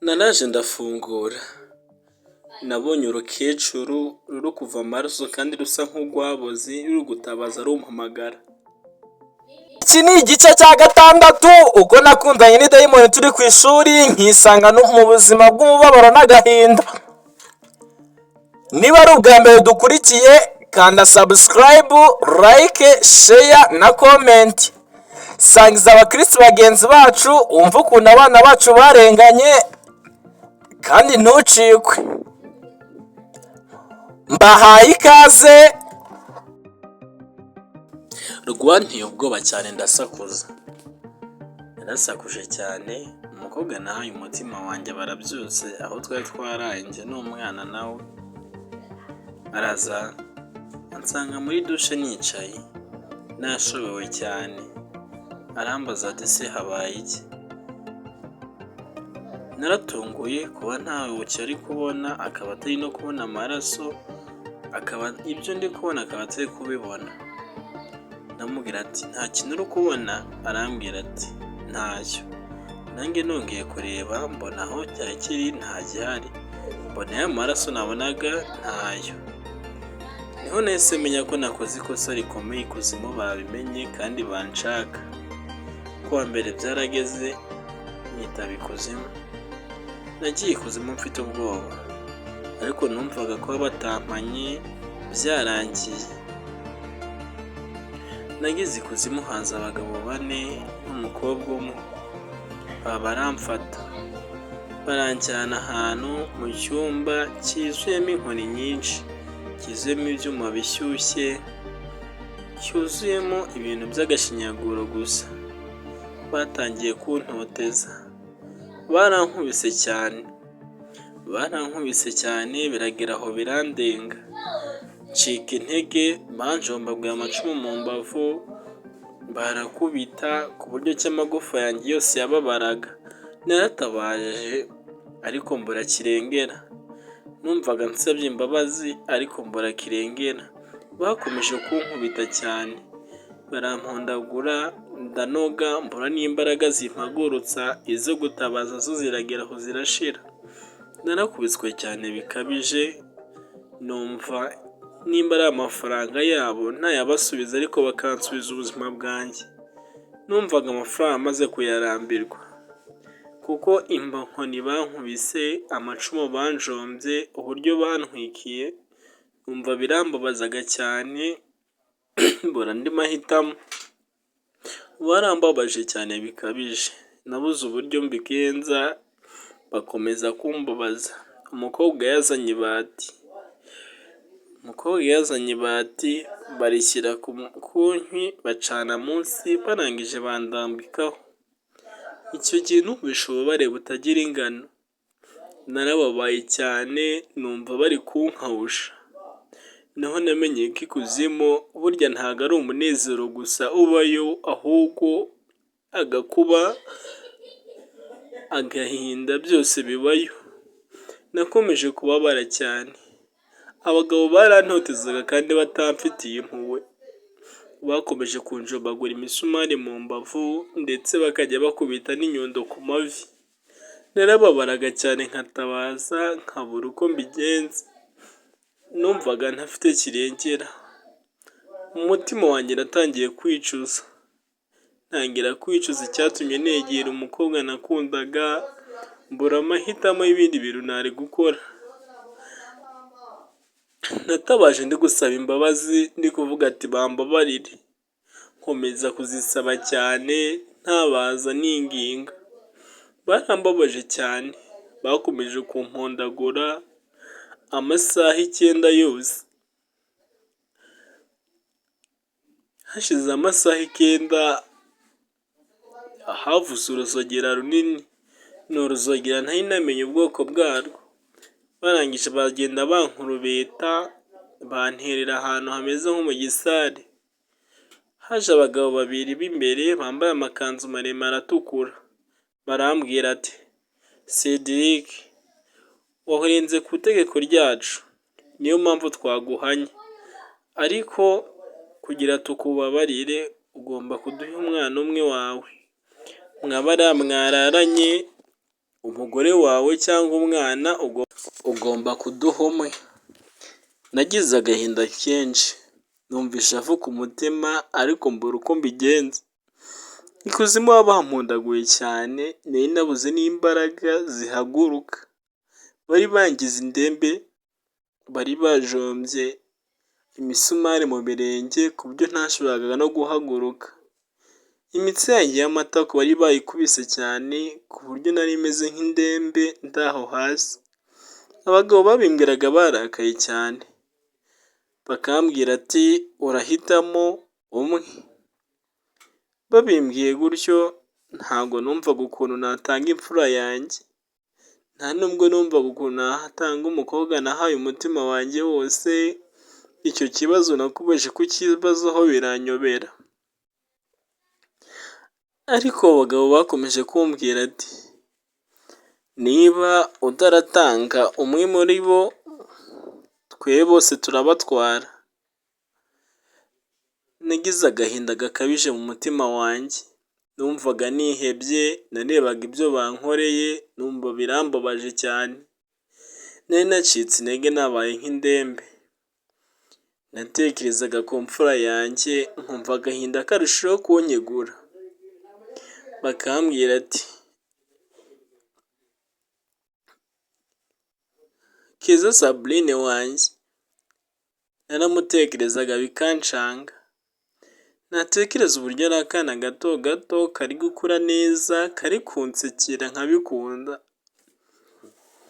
Naraje ndafungura, nabonye urukecuru ruri kuva amaraso kandi rusa nk'urwaboze, ruri gutabaza rumpamagara. Iki ni igice cya gatandatu, ubwo nakundanye n'idayimoni turi ku ishuri, nkisanga no mu buzima bw'umubabaro n'agahinda. Niba ari ubwa mbere dukurikiye, kanda subscribe, like, share na comment. Sangiza abakirisitu bagenzi bacu, wumve ukuntu abana bacu barenganye, kandi ntucikwe. Mbahaye ikaze. Rwanteye ubwoba cyane, ndasakuza. Narasakuje cyane, umukobwa nahaye umutima wanjye barabyutse, aho twari twaraye njye n'umwana nawe. Araza ansanga muri dushe nicaye, nashobewe cyane. Arambaza ati: "Ese habaye iki?" Naratunguye kuba ntawe ari kubona, akaba atari no kubona amaraso, akaba ibyo ndi kubona akaba atari kubibona. Ndamubwira ati: "Nta kintu uri kubona?" Arambwira ati: "Ntacyo." Nanjye nongeye kureba mbona aho cyari kiri nta gihari, mbona ya maraso nabonaga ntayo. Niho nahise menya ko nakoze ikosa rikomeye, ikuzimu babimenye kandi banshaka. Kuwa mbere byarageze, nitaba ikuzimu. Nagiye ikuzimu mfite ubwoba, ariko numvaga kuba batampanye byarangiye. Nageze ikuzimu haza abagabo bane n'umukobwa umwe, baba baramfata baranjyana ahantu mu cyumba cyuzuyemo inkoni nyinshi, cyuzuyemo ibyuma bishyushye, cyuzuyemo ibintu by'agashinyaguro gusa. Batangiye kuntoteza, barankubise cyane, barankubise cyane biragera aho birandenga, ncika intege. Banjombaguye amacumu mu mbavu, barakubita ku buryo ki amagufa yanjye yose yababaraga. Naratabaje ariko mbura kirengera, numvaga nsabye imbabazi ariko mbura kirengera. Bakomeje kunkubita cyane, barampondagura ndanoga, mbura n'imbaraga zimpagurutsa, izo gutabaza zo ziragera aho zirashira. Narakubiswe cyane bikabije, numva nimba ari amafaranga yabo ntayabasubiza ariko bakansubiza ubuzima bwanjye. Numvaga amafaranga maze kuyarambirwa kuko inkoni bankubise, amacumu banjombye, uburyo bantwikiye, numva birambabazaga cyane, mbura andi mahitamo. Barambabaje cyane bikabije, nabuze uburyo mbigenza, bakomeza kumbabaza. Umukobwa yazanye ibati, umukobwa yazanye ibati barishyira ku nkwi, bacana munsi, barangije bandambikaho. Icyo gihe numvise ububabare butagira ingano, narababaye cyane numva bari kunkawusha. Niho namenye ko ikuzimu burya ntabwo ari umunezero gusa ubayo, ahubwo agakuba, agahinda byose bibayo. Nakomeje kubabara cyane, abagabo barantotezaga kandi batamfitiye impuhwe. Bakomeje kunjombagura imisumari mu mbavu ndetse bakajya bakubita n'inyundo ku mavi. Narababaraga cyane nkatabaza nkabura uko mbigenza, numvaga ntafite kirengera. Mu mutima wanjye natangiye kwicuza, ntangira kwicuza icyatumye negera umukobwa nakundaga, mbura amahitamo y'ibindi bintu nari gukora. Natabaje ndi gusaba imbabazi, ndi kuvuga ati: "Bambabarire", nkomeza kuzisaba cyane ntabaza ninginga. Barambabaje cyane, bakomeje kumpondagura amasaha 9 yose. Hashize amasaha 9 havuze uruzogera runini, ni uruzogera ntari namenye ubwoko bwarwo, barangije bagenda bankurubeta banterera ahantu hameze nko mu gisare. Haje abagabo babiri b'imbere bambaye amakanzu maremare atukura, barambwira ati: "Cedric, warenze ku itegeko ryacu, niyo mpamvu twaguhanye, ariko kugira tukubabarire ugomba kuduha umwana umwe wawe, mwa bariya mwararanye." Umugore wawe cyangwa umwana, ugomba kuduha umwe. Nagize agahinda kenshi, numva ishavu ku mutima ariko mbura uko mbigenza. Ikuzimu baba bampundaguye cyane, nari nabuze n'imbaraga zihaguruka. Bari bangize indembe, bari bajombye imisumari mu birenge ku buryo ntashoboraga no guhaguruka. Imitsi yanjye y'amatako bari bayikubise cyane ku buryo nari meze nk'indembe ndaho hasi. Abagabo babimbwiraga barakaye cyane, bakambwira ati urahitamo umwe. Babimbwiye gutyo ntabwo numvaga ukuntu natanga imfura yanjye, nta nubwo numvaga ukuntu natanga umukobwa nahaye umutima wanjye wose, icyo kibazo nakomeje kucyibazaho biranyobera. Ariko abagabo bakomeje kumbwira ati niba utaratanga umwe muri bo, twe bose turabatwara. Nagize agahinda gakabije mu mutima wanjye, numvaga nihebye, narebaga ibyo bankoreye numva birambabaje cyane. Nari nacitse intege nabaye nk'indembe. Natekerezaga ku mfura yanjye nkumva agahinda karushaho kunyegura. Bakambwira ati Keza Sabrine wanjye, naramutekerezaga bikancanga. Natekereza uburyo ari akana gato gato kari gukura neza, kari kunsekera nkabikunda,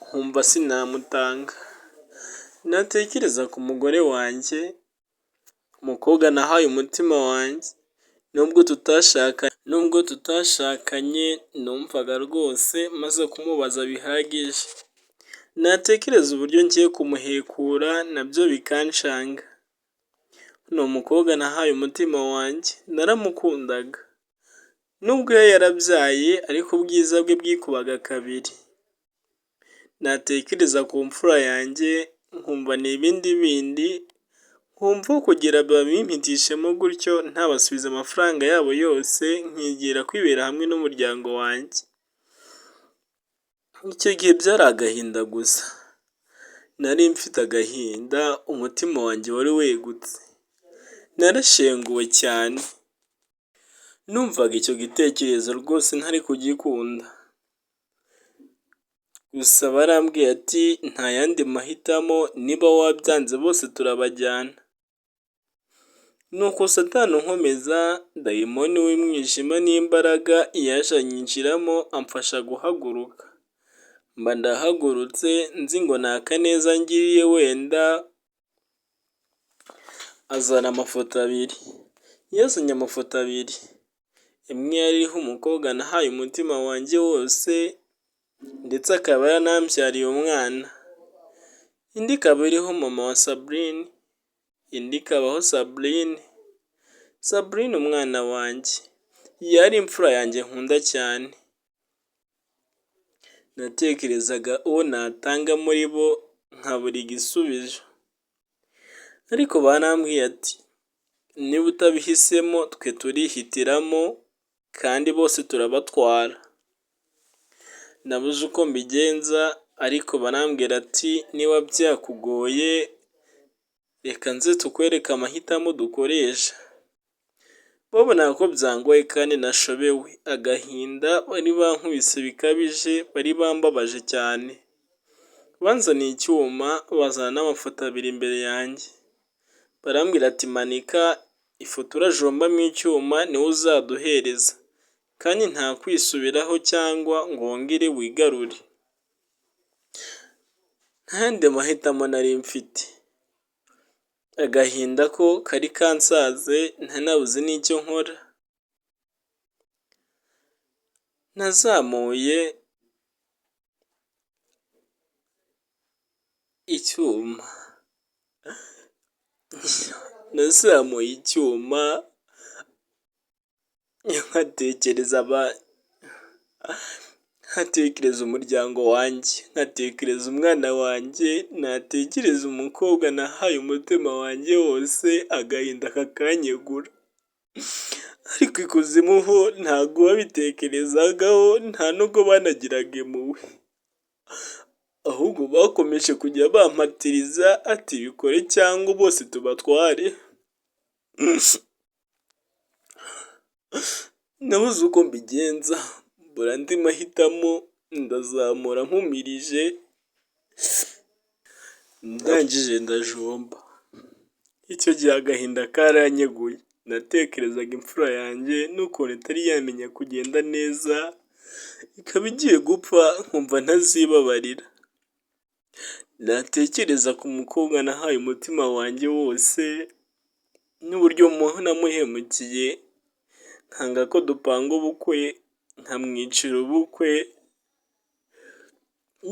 nkumva sinamutanga. Natekereza ku mugore wanjye, umukobwa nahaye umutima wanjye, nubwo tutashakanye numvaga rwose maze kumubaza bihagije. Natekereza uburyo ngiye kumuhekura nabyo bikancanga. Ni umukobwa nahaye umutima wanjye, naramukundaga. Nubwo yari yarabyaye ariko ubwiza bwe bwikubaga kabiri. Natekereza ku mfura yanjye nkumva ni ibindi bindi, nkumva kugira babimpitishemo gutyo ntabasubiza amafaranga yabo yose, nkigira kwibera hamwe n'umuryango wanjye. Icyo gihe byari agahinda gusa. Nari mfite agahinda, umutima wanjye wari wegutse. Narashenguwe cyane. Numvaga icyo gitekerezo rwose ntari kugikunda. Gusa barambwiye ati nta yandi mahitamo, niba wabyanze bose turabajyana. Nuko satani unkomeza, dayimoni w'umwijima n'imbaraga yaje anyinjiramo amfasha guhaguruka. Mba ndahagurutse nzi ngo ni akaneza ngiriye wenda, azana amafoto abiri. Yazanye amafoto abiri, imwe yari iriho umukobwa nahaye umutima wanjye wose ndetse akaba yaranambyariye umwana, indi ikaba iriho mama wa Sabrine, indi ikabaho Sabrine. Sabrine umwana wanjye, yari imfura yanjye nkunda cyane. Natekerezaga uwo natanga muri bo nkabura igisubizo. Ariko barambwiye ati niba utabihisemo twe turihitiramo kandi bose turabatwara. Nabuze uko mbigenza ariko barambwira ati niba byakugoye reka nze tukwereke amahitamo dukoresha. Babonaga ko byangoye kandi nashobewe, agahinda bari bankubise bikabije, bari bambabaje cyane. Banzaniye icyuma bazana n'amafoto abiri imbere yanjye. Barambwira ati manika ifoto urajombamo icyuma niwe uzaduhereza kandi nta kwisubiraho cyangwa ngo wongere wigarure. Nta yandi mahitamo nari mfite. Agahinda ko kari kansaze nari nabuze n'icyo nkora. Nazamuye icyuma, nazamuye icyuma nkatekereza nkatekereza umuryango wanjye, nkatekereza umwana wanjye, natekereza umukobwa nahaye umutima wanjye wose agahinda kakanyegura. Ariko ikuzimu ho ntabwo babitekerezagaho, nta nubwo banagiraga impuhwe, ahubwo bakomeje kujya bampatiriza ati bikore cyangwa bose tubatware. Nabuze uko mbigenza, mbura andi mahitamo, ndazamura mpumirije, ndangije ndajomba. Icyo gihe agahinda karanyeguye, natekerezaga imfura yanjye n'ukuntu itari yamenya kugenda neza, ikaba igiye gupfa nkumva ntazibabarira. Natekereza ku mukobwa nahaye umutima wanjye wose n'uburyo namuhemukiye, nkanga ko dupanga ubukwe, nkamwicira ubukwe,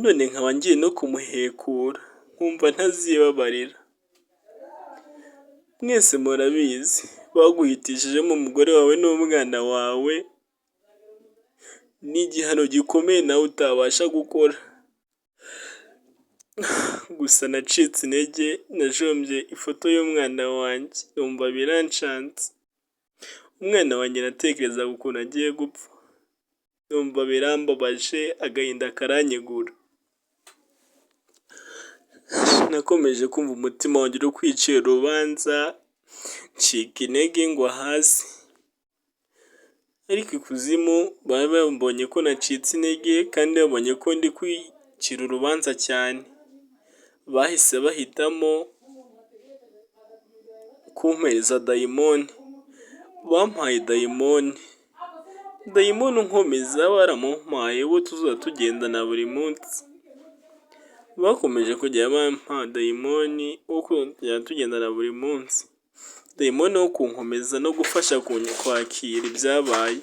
none nkaba ngiye no kumuhekura, nkumva ntazibabarira. Mwese murabizi, baguhitishijemo umugore wawe n'umwana wawe, ni igihano gikomeye nawe utabasha gukora. Gusa nacitse intege, najombye ifoto y'umwana wanjye, numva birancanze. Umwana wanjye natekerezaga ukuntu agiye gupfa, numva birambabaje, agahinda karanyegura. Nakomeje kumva umutima wanjye uri kwicira urubanza, ncika intege ngwa hasi. Ariko ikuzimu bari bambonye ko nacitse intege kandi babonye ko ndi kwicira urubanza cyane, bahise bahitamo kumpereza dayimoni, bampaye dayimoni, dayimoni unkomeza baramumpaye uwo tuzajya tugendana buri munsi. Bakomeje kujya bampa dayimoni wo kujya tugendana buri munsi, dayimoni wo kunkomeza no gufasha kwakira ibyabaye.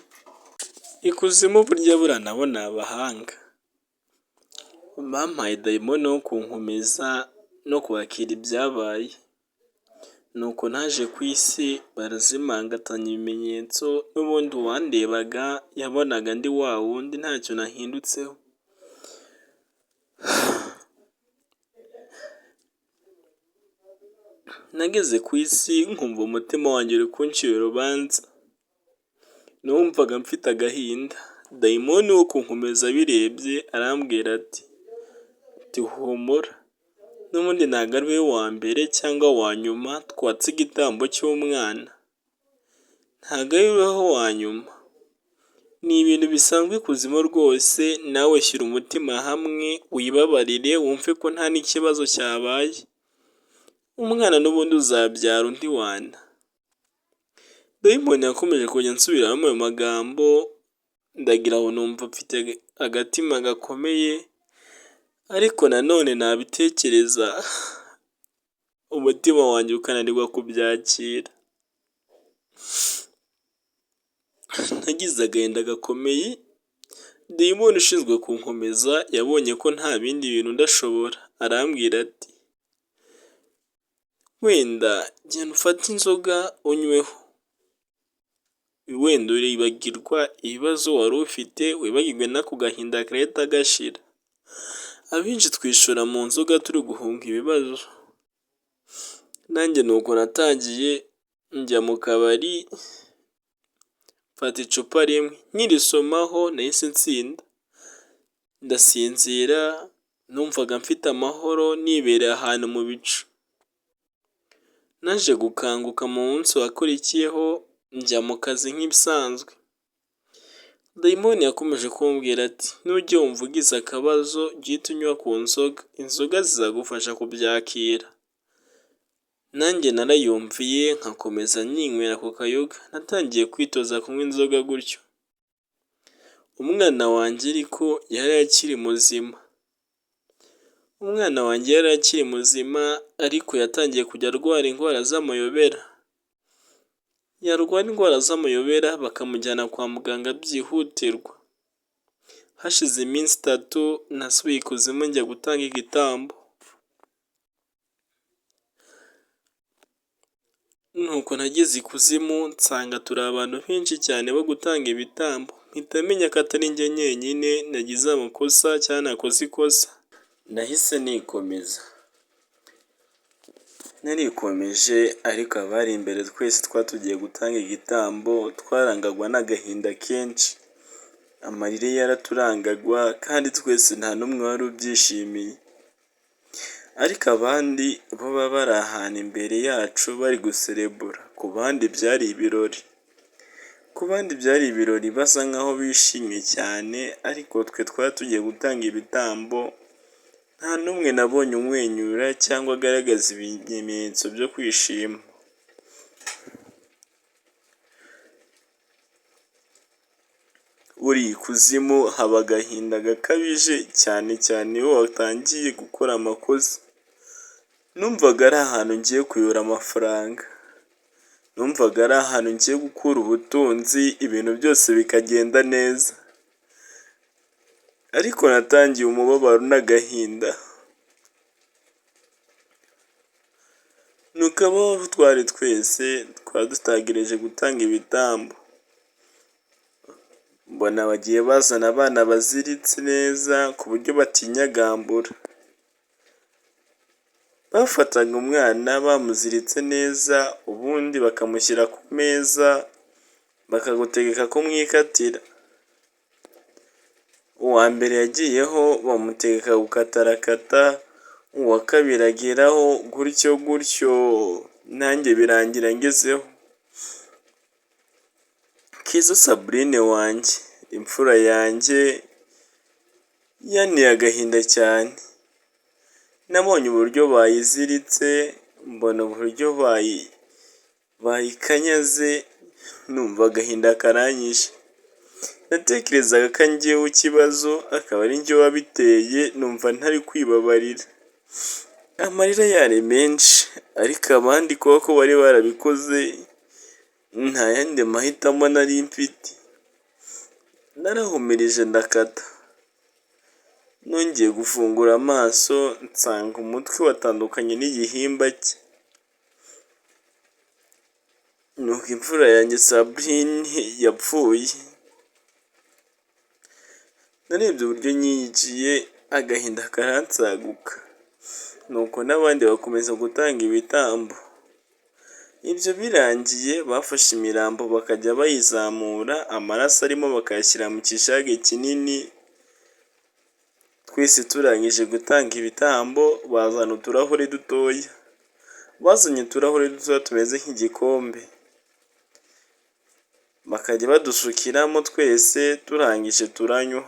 Ikuzimu burya buriya nabo ni abahanga, bampaye dayimoni wo kunkomeza no kwakira ibyabaye, nuko naje ku isi barazimangatanya ibimenyetso, n'ubundi uwandebaga yabonaga ndi wa wundi ntacyo nahindutseho. Nageze ku isi nkumva umutima wanjye uri kuncira urubanza, numvaga mfite agahinda, dayimoni wo kunkomeza abirebye arambwira ati humura n'ubundi ntabwo ari wowe wa mbere cyangwa wa nyuma twatse igitambo cy'umwana, ntabwo ari wowe wa nyuma, ni ibintu bisanzwe ikuzimu rwose, nawe shyira umutima hamwe wibabarire wumve ko nta n'ikibazo cyabaye, umwana n'ubundi uzabyara undi wana. Dayimoni yakomeje kujya ansubiramo ayo magambo, ndagira aho numva mfite agatima gakomeye, ariko nanone nabitekereza umutima wanjye ukananirwa kubyakira. Nagize agahinda gakomeye, dayimoni ushinzwe kunkomeza yabonye ko nta bindi bintu ndashobora, arambwira ati wenda genda ufate inzoga unyweho, wenda uribagirwa ibibazo wari ufite, wibagirwe n'ako gahinda karahita gashira. Abenshi twishora mu nzoga turi guhunga ibibazo, nanjye nuko natangiye njya mu kabari mfata icupa rimwe, nkirisomaho nahise nsinda, ndasinzira, numvaga mfite amahoro nibereye ahantu mu bicu. Naje gukanguka mu munsi wakurikiyeho njya mu kazi nk'ibisanzwe, dayimoni yakomeje kumbwira ati nujya wumva ugize akabazo jya uhita unywa ku nzoga, inzoga zizagufasha kubyakira. Nanjye narayumviye nkakomeza ninywera ku kayoga, natangiye kwitoza kunywa inzoga gutyo. Umwana wanjye ariko yari akiri muzima, umwana wanjye yari akiri muzima ariko yatangiye kujya arwara indwara z'amayobera, yarwara indwara z'amayobera bakamujyana kwa muganga byihutirwa. Hashize iminsi itatu nasubiye ikuzimu njya gutanga igitambo. Nuko nageze ikuzimu nsanga turi abantu benshi cyane bo gutanga ibitambo, mpita menya ko atari njye njyenyine nagize amakosa cyangwa nakoze ikosa. Nahise nikomeza. Narikomeje ariko abari imbere twese twari tugiye gutanga igitambo twarangagwa n'agahinda kenshi, amarira yaraturangagwa kandi twese nta n'umwe wari ubyishimiye, ariko abandi bo baba bari ahantu imbere yacu bari guserebura, ku bandi byari ibirori, ku bandi byari ibirori basa nkaho bishimye cyane, ariko twe twari tugiye gutanga ibitambo, nta n'umwe nabonye umwenyura cyangwa agaragaza ibimenyetso byo kwishima. Buriya ikuzimu haba agahinda gakabije cyane cyane iyo watangiye gukora amakosa. Numvaga ari ahantu ngiye kuyora amafaranga, numvaga ari ahantu ngiye gukura ubutunzi, ibintu byose bikagenda neza, ariko natangiye umubabaro n'agahinda. Nuko abo twari twese twari dutagereje gutanga ibitambo, mbona bagiye bazana abana baziritse neza ku buryo batinyagambura. Bafataga umwana bamuziritse neza, ubundi bakamushyira ku meza, bakagutegeka kumwikatira. Uwa mbere yagiyeho bamutegeka gukata arakata, uwa kabiri ageraho gutyo gutyo, nanjye birangira ngezeho. Keza Sabrine wanjye, imfura yanjye, yanteye agahinda cyane. Nabonye uburyo bayiziritse, mbona uburyo bayikanyaze, numva agahinda karanyishe. Natekerezaga ko ari njyewe ikibazo, akaba ari njye wabiteye, numva ntari kwibabarira. Amarira yari menshi, ariko abandi kubera ko bari barabikoze, nta yandi mahitamo nari mfite. Narahumirije ndakata. Nongeye gufungura amaso, nsanga umutwe watandukanye n'igihimba cye. Nuko imfura yanjye Sabrine yapfuye. Narebye uburyo nyiyiciye, agahinda karansaguka. Nuko n'abandi bakomeza gutanga ibitambo. Ibyo birangiye bafashe imirambo bakajya bayizamura, amaraso arimo bakayashyira mu kijage kinini, twese turangije gutanga ibitambo bazana uturahuri dutoya. Bazanye uturahuri dutoya tumeze nk'igikombe, bakajya badusukiramo twese turangije turanywa.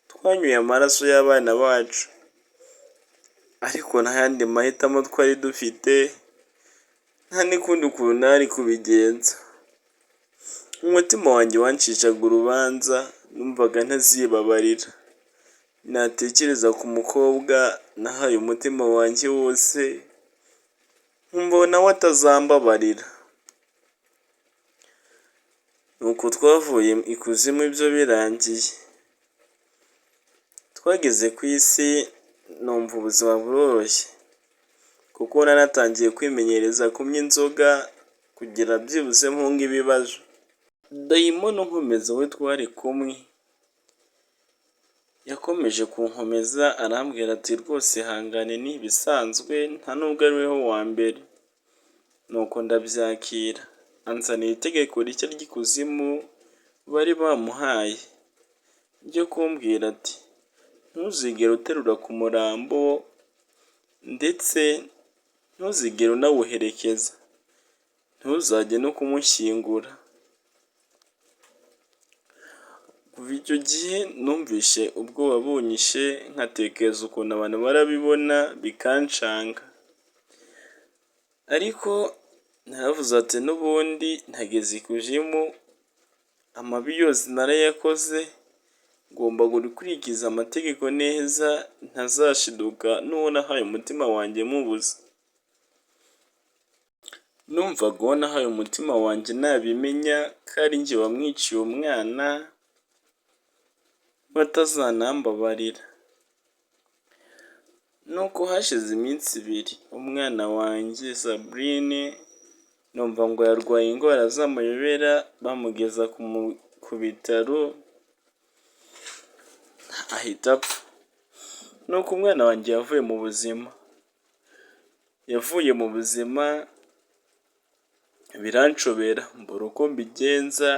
Twanyweye amaraso y'abana bacu, ariko nta yandi mahitamo twari dufite, nta n'ukundi kuntu nari kubigenza. Umutima wanjye wanshicaga urubanza, numvaga ntazibabarira. Natekereza ku mukobwa nahaye umutima wanjye wose, nkumva nawe atazambabarira. Nuko twavuye ikuzimu ibyo birangiye. Twageze ku isi numva ubuzima buroroshye, kuko nanatangiye kwimenyereza kunywa inzoga kugira byibuze mpunge ibibazo. Dayimoni unkomeza we twari kumwe, yakomeje kunkomeza arambwira ati rwose ihangane ni ibisanzwe nta nubwo ari wowe wa mbere. Nuko ndabyakira, anzanira itegeko rishya ry'ikuzimu bari bamuhaye ryo kumbwira ati ntuzigere uterura ku murambo ndetse ntuzigere unawuherekeza, ntuzajye no kumushyingura. Kuva icyo gihe numvishe ubwoba bunyishe, nkatekereza ukuntu abantu barabibona bikancanga, ariko naravuze ati n'ubundi ntageze ikuzimu, amabi yose narayakoze, ngomba gukurikiza amategeko neza, ntazashiduka n'uwo nahaye umutima wanjye mubuze. Numvaga uwo nahaye umutima wanjye nabimenya ko ari njye wamwiciye umwana, batazanambabarira. Nuko hashize iminsi ibiri, umwana wanjye Sabrine numva ngo yarwaye indwara z'amayobera, bamugeza ku bitaro ahita apfa. Nuko umwana wanjye yavuye mu buzima. Yavuye mu buzima biranshobera, mbura uko mbigenza,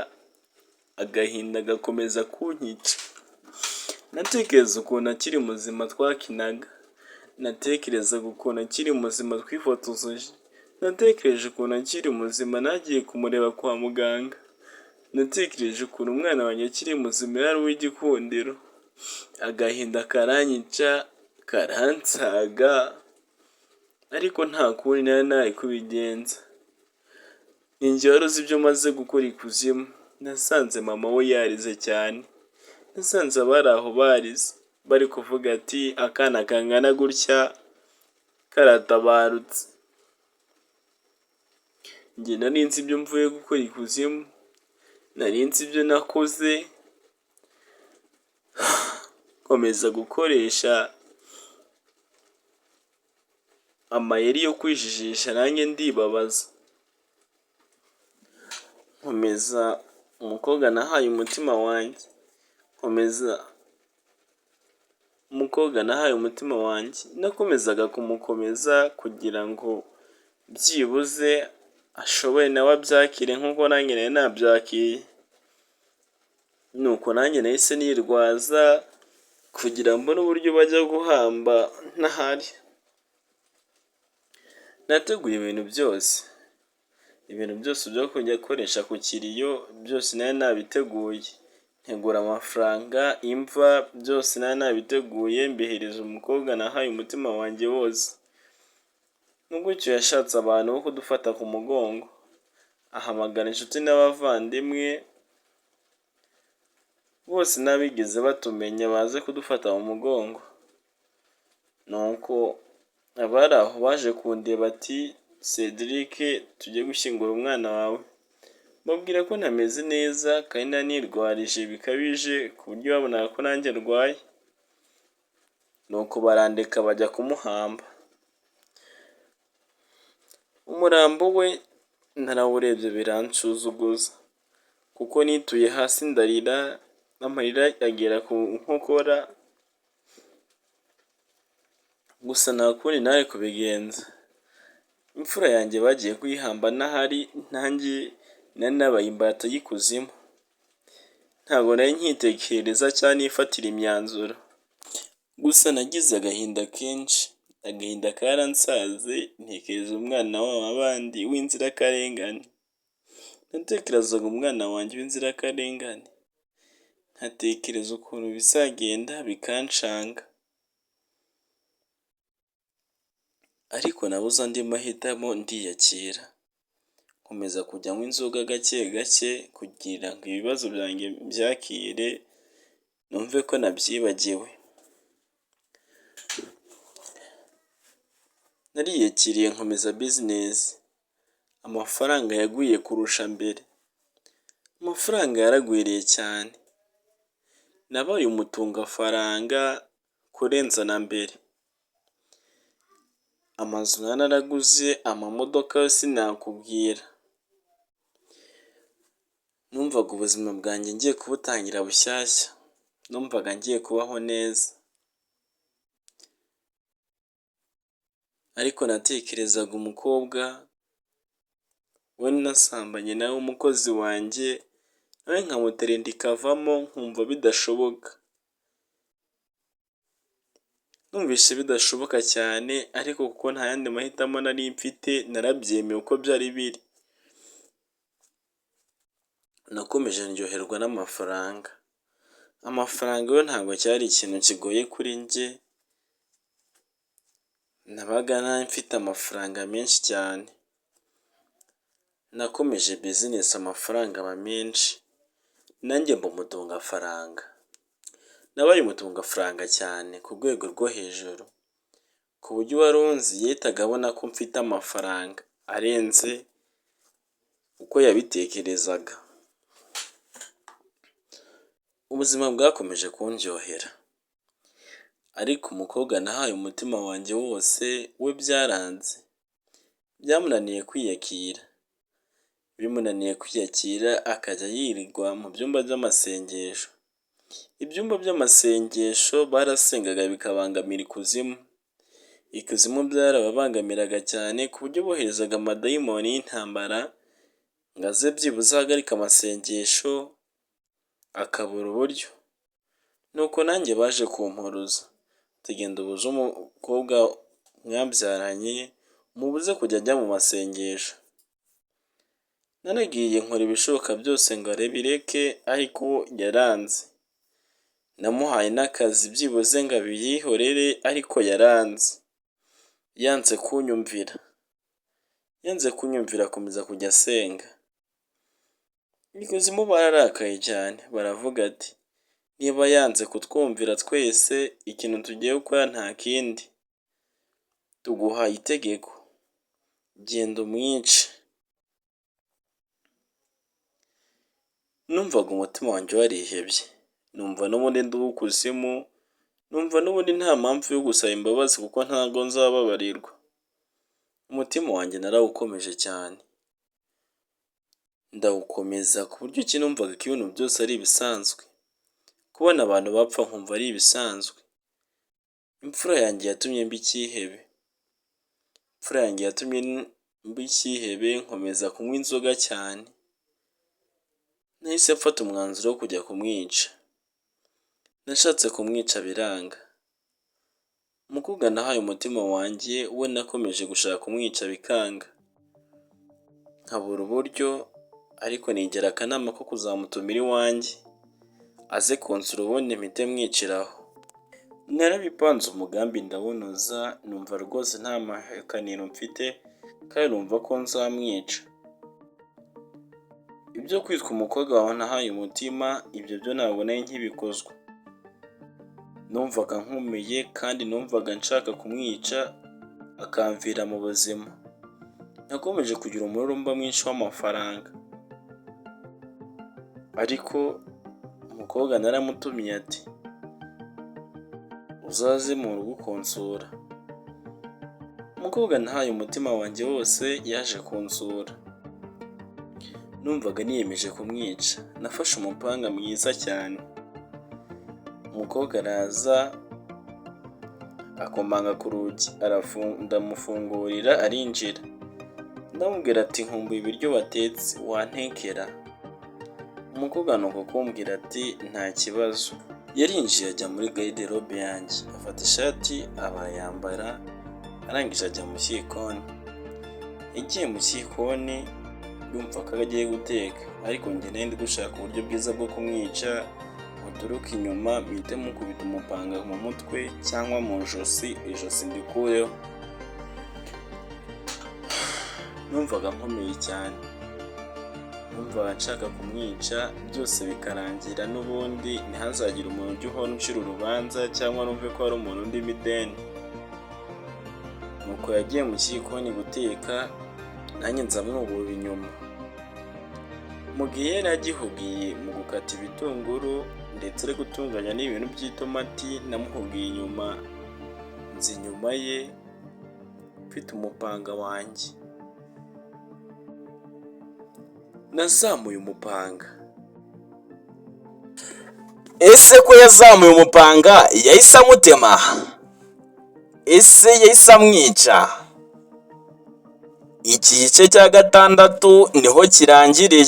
agahinda gakomeza kunyica. Natekereza ukuntu akiri muzima twakinaga, natekerezaga ukuntu akiri muzima twifotozanyije, natekereje ukuntu akiri muzima nagiye kumureba kwa muganga, natekereje ukuntu umwana wanjye akiri muzima yari uw'igikundiro, agahinda karanyica karansaga, ariko nta kundi nari nari kubigenza. Ninjye wari uzi ibyo maze gukora ikuzimu, nasanze mama we yarize cyane, nasanze abari aho barize, bari kuvuga ati akana kangana gutya karatabarutse. Njye nari nzi ibyo mvuye gukora ikuzimu, nari nzi ibyo nakoze, nkomeza gukoresha amayeri yo kwijijisha nanjye ndibabaza. Nkomeza umukobwa nahaye umutima wanjye, nkomeza umukobwa nahaye umutima wanjye, nakomezaga kumukomeza kugira ngo byibuze ashobore nawe abyakire nk'uko nanjye nari nabyakiriye. Nuko nanjye nahise nirwaza kugira mbone uburyo bajya guhamba ntahari. Nateguye ibintu byose, ibintu byose byo kujya gukoresha ku kiriyo byose nari nabiteguye, ntegura amafaranga, imva, byose nari nabiteguye mbihereza umukobwa nahaye umutima wanjye wose. Ni gutyo yashatse abantu bo kudufata ku mugongo, ahamagara inshuti n'abavandimwe, bose n'abigeze batumenya baze kudufata mu mugongo. Nuko abari aho baje kundeba ati Cedric tujye gushyingura umwana wawe, mbabwira ko ntameze neza kandi nanirwarije bikabije ku buryo babonaga ko nanjye ndwaye. Nuko barandeka bajya kumuhamba. Umurambo we narawurebye biransuzuguza kuko nituye hasi ndarira, amarira agera ku nkokora, gusa nta kundi nari kubigenza. Imfura yanjye bagiye kuyihamba ntahari, nanjye nari nabaye imbata y'ikuzimu. Ntabwo nari nkitekereza cyangwa nifatira imyanzuro. Gusa nagize agahinda kenshi, agahinda karansaze, ntekereza umwana w'abandi w'inzirakarengane. Natekerezaga umwana wanjye w'inzirakarengane, nkatekereza ukuntu bizagenda bikancanga. Ariko nabuze andi mahitamo ndiyakira, nkomeza kujya nywa inzoga gake gake kugira ngo ibibazo byanjye mbyakire, numve ko nabyibagiwe. Nariyakiriye nkomeza bizinesi, amafaranga yaguye kurusha mbere, amafaranga yaragwiriye cyane, nabaye umutungafaranga kurenza na mbere, amazu nari naraguze, amamodoka yo sinakubwira, numvaga ubuzima bwanjye ngiye kubutangira bushyashya, numvaga ngiye kubaho neza, ariko natekerezaga umukobwa we nasambanye nawe w'umukozi wanjye, nawe nkamutera inda ikavamo nkumva bidashoboka. Numvise bidashoboka cyane ariko kuko nta yandi mahitamo nari mfite narabyemeye uko byari biri. Nakomeje ndyoherwa n'amafaranga. Amafaranga yo ntabwo cyari ikintu kigoye kuri njye, nabaga mfite amafaranga menshi cyane. Nakomeje bizinesi amafaranga aba menshi, nanjye mba umutungafaranga. Nabaye umutungafaranga cyane ku rwego rwo hejuru, ku buryo uwari unzi yahitaga abona ko mfite amafaranga arenze uko yabitekerezaga. Ubuzima bwakomeje kundyohera, ariko umukobwa nahaye umutima wanjye wose we byaranze, byamunaniye kwiyakira, bimunaniye kwiyakira akajya yirirwa mu byumba by'amasengesho. Ibyumba by'amasengesho barasengaga bikabangamira ikuzimu, Ikuzimu byarababangamiraga cyane ku buryo boherezaga amadayimoni y'intambara ngo aze byibuze ahagarike amasengesho, akabura uburyo. Nuko nanjye baje kumpuruza, tugenda ubuze umukobwa mwabyaranye, umubuze kujya ajya mu masengesho. Naragiye nkora ibishoboka byose ngo abireke ariko yaranze. Namuhaye n'akazi byibuze ngo abiyihorere ariko yaranze. Yanze kunyumvira. Yanze kunyumvira akomeza kujya asenga. Ikuzimu bararakaye cyane baravuga ati niba yanze kutwumvira twese ikintu tugiye gukora nta kindi, tuguhaye itegeko genda umwice. Numvaga umutima wanjye warihebye, numva n'ubundi ndi uw'ikuzimu, numva n'ubundi nta mpamvu yo gusaba imbabazi kuko ntabwo nzababarirwa. Umutima wanjye narawukomeje cyane, ndawukomeza ku buryo ki numvaga ko ibintu byose ari ibisanzwe, kubona abantu bapfa nkumva ari ibisanzwe. Imfura yanjye yatumye mba icyihebe, imfura yanjye yatumye mba icyihebe nkomeza kunywa inzoga cyane. Nahise mfata umwanzuro wo kujya kumwica, nashatse kumwica biranga. Umukobwa nahaye umutima wanjye we nakomeje gushaka kumwica bikanga, nkabura uburyo ariko nigira akanama ko kuzamutumira iwanjye aze kunsura ubundi mpite mwiciraho. Narabipanze umugambi ndawunoza numva rwose nta mahakaniro mfite kandi numva ko nzamwica. Ibyo kwitwa umukobwa wawe nahaye umutima ibyo byo ntabwo nari nkibikozwa. Numvaga nkomeye kandi numvaga nshaka kumwica akamvira mu buzima. Nakomeje kugira umururumba mwinshi w'amafaranga ariko umukobwa naramutumiye ati uzaze mu rugo kunsura. Umukobwa nahaye umutima wanjye wose yaje kunsura. Numvaga niyemeje kumwica, nafashe umupanga mwiza cyane. Umukobwa araza akomanga ku rugi ndamufungurira arinjira. Ndamubwira ati nkumbuye ibiryo watetse wantekera? Umukobwa nuko kumbwira ati nta kibazo. Yarinjiye ajya muri garde-robe yanjye afata ishati aba arayambara arangije ajya mu gikoni. Yagiye mu gikoni yumva ko agiye guteka ariko njye nari ndi gushaka uburyo bwiza bwo kumwica muturuke inyuma mpite mukubita umupanga mu mutwe cyangwa mu ijosi, ijosi ndikureho. Numvaga nkomeye cyane, numvaga nshaka kumwica byose bikarangira n'ubundi ntihazagire umuntu ujya uhora uncira urubanza cyangwa numve ko hari umuntu undimo ideni. Nuko yagiye mu gikoni guteka nanjye nza mwubura inyuma. Mu gihe yari agihugiye mu gukata ibitunguru ndetse ari gutunganya n'ibintu by'itomati namuhugiye inyuma, nza inyuma ye mfite umupanga wanjye. Nazamuye umupanga. Ese ko yazamuye umupanga yahise amutema? Ese yahise amwica? Iki gice cya gatandatu niho kirangiriye.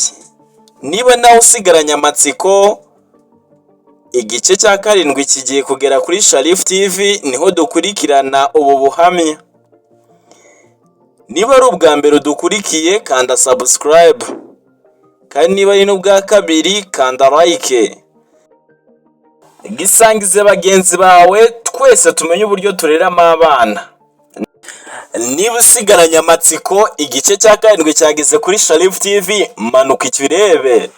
Niba nawe usigaranye amatsiko, igice cya karindwi kigiye kugera kuri Sharif TV, niho dukurikirana ubu buhamya. Niba ari ubwa mbere udukurikiye kanda subscribe, kandi niba ari n'ubwa kabiri kanda like. Gisangize bagenzi bawe twese tumenye uburyo tureramo abana. Niba usigaranye amatsiko igice cya karindwi cyageze kuri Sharif TV, manuka ikirebe.